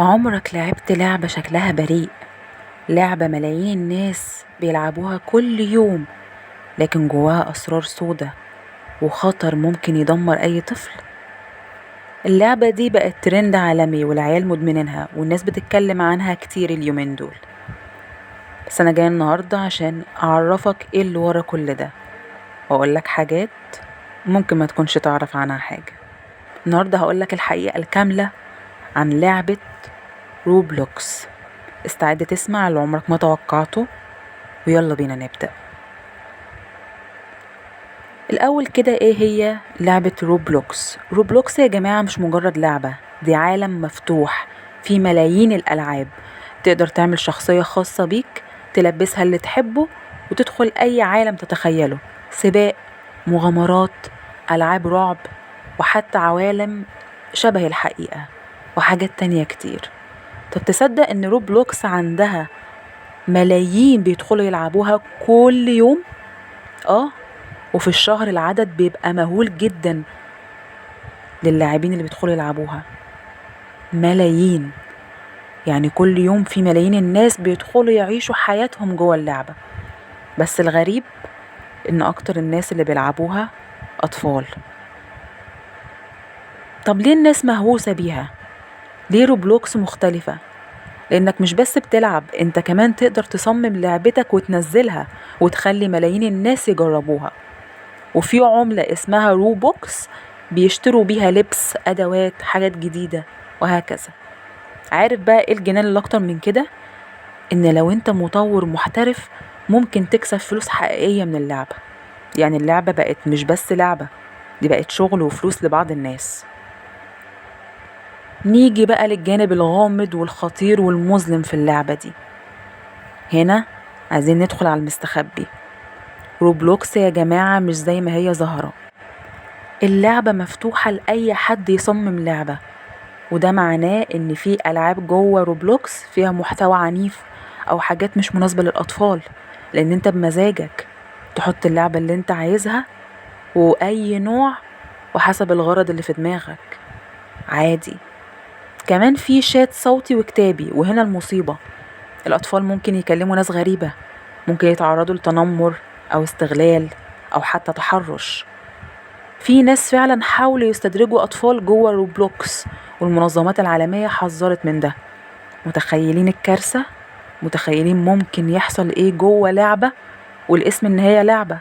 عمرك لعبت لعبة شكلها بريء، لعبة ملايين الناس بيلعبوها كل يوم، لكن جواها أسرار سودة وخطر ممكن يدمر أي طفل؟ اللعبة دي بقت ترند عالمي والعيال مدمنينها والناس بتتكلم عنها كتير اليومين دول. بس أنا جاية النهاردة عشان أعرفك إيه اللي ورا كل ده، وأقولك حاجات ممكن ما تكونش تعرف عنها حاجة. النهاردة هقولك الحقيقة الكاملة عن لعبة روبلوكس. استعد تسمع اللي عمرك ما توقعته، ويلا بينا نبدأ. الأول كده، إيه هي لعبة روبلوكس؟ روبلوكس يا جماعة مش مجرد لعبة، دي عالم مفتوح فيه ملايين الألعاب. تقدر تعمل شخصية خاصة بيك، تلبسها اللي تحبه، وتدخل أي عالم تتخيله، سباق، مغامرات، ألعاب رعب، وحتى عوالم شبه الحقيقة وحاجات تانية كتير. طب تصدق ان روبلوكس عندها ملايين بيدخلوا يلعبوها كل يوم؟ وفي الشهر العدد بيبقى مهول جدا للاعبين اللي بيدخلوا يلعبوها، ملايين. يعني كل يوم في ملايين الناس بيدخلوا يعيشوا حياتهم جوه اللعبة. بس الغريب ان اكتر الناس اللي بيلعبوها اطفال. طب ليه الناس مهووسة بيها؟ ليه روبلوكس مختلفة؟ لانك مش بس بتلعب، انت كمان تقدر تصمم لعبتك وتنزلها وتخلي ملايين الناس يجربوها. وفي عملة اسمها روبوكس بيشتروا بيها لبس، ادوات، حاجات جديدة، وهكذا. عارف بقى ايه الجنان اللي اكتر من كده؟ ان لو انت مطور محترف ممكن تكسب فلوس حقيقية من اللعبة. يعني اللعبة بقت مش بس لعبة، دي بقت شغل وفلوس لبعض الناس. نيجي بقى للجانب الغامض والخطير والمظلم في اللعبة دي. هنا عايزين ندخل على المستخبي. روبلوكس يا جماعة مش زي ما هي ظاهرة، اللعبة مفتوحة لأي حد يصمم لعبة، وده معناه إن في ألعاب جوه روبلوكس فيها محتوى عنيف أو حاجات مش مناسبة للأطفال، لأن أنت بمزاجك تحط اللعبة اللي أنت عايزها وأي نوع وحسب الغرض اللي في دماغك عادي. كمان في شات صوتي وكتابي، وهنا المصيبة، الأطفال ممكن يكلموا ناس غريبة، ممكن يتعرضوا لتنمر أو استغلال أو حتى تحرش. في ناس فعلا حاولوا يستدرجوا أطفال جوه روبلوكس، والمنظمات العالمية حذرت من ده. متخيلين الكارثة؟ متخيلين ممكن يحصل ايه جوه لعبة والاسم ان هي لعبة؟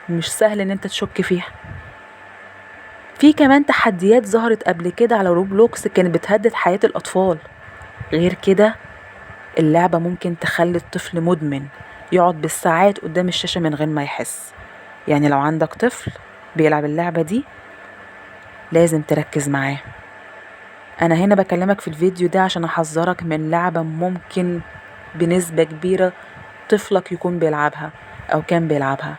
مش سهل ان انت تشك فيها. في كمان تحديات ظهرت قبل كده على روبلوكس كانت بتهدد حياة الأطفال. غير كده اللعبة ممكن تخلي الطفل مدمن، يقعد بالساعات قدام الشاشة من غير ما يحس. يعني لو عندك طفل بيلعب اللعبة دي لازم تركز معاه. أنا هنا بكلمك في الفيديو ده عشان أحذرك من لعبة ممكن بنسبة كبيرة طفلك يكون بيلعبها أو كان بيلعبها.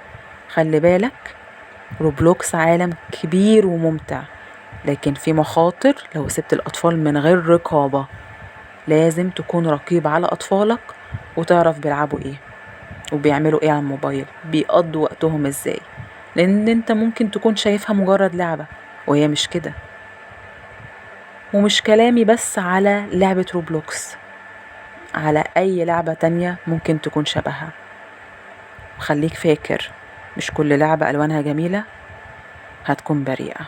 خلي بالك، روبلوكس عالم كبير وممتع، لكن في مخاطر لو سبت الأطفال من غير رقابة. لازم تكون رقيب على أطفالك وتعرف بيلعبوا ايه وبيعملوا ايه على الموبايل، بيقضوا وقتهم ازاي، لان انت ممكن تكون شايفها مجرد لعبة وهي مش كده. ومش كلامي بس على لعبة روبلوكس، على اي لعبة تانية ممكن تكون شبهها. وخليك فاكر، مش كل لعبة ألوانها جميلة هتكون بريئة.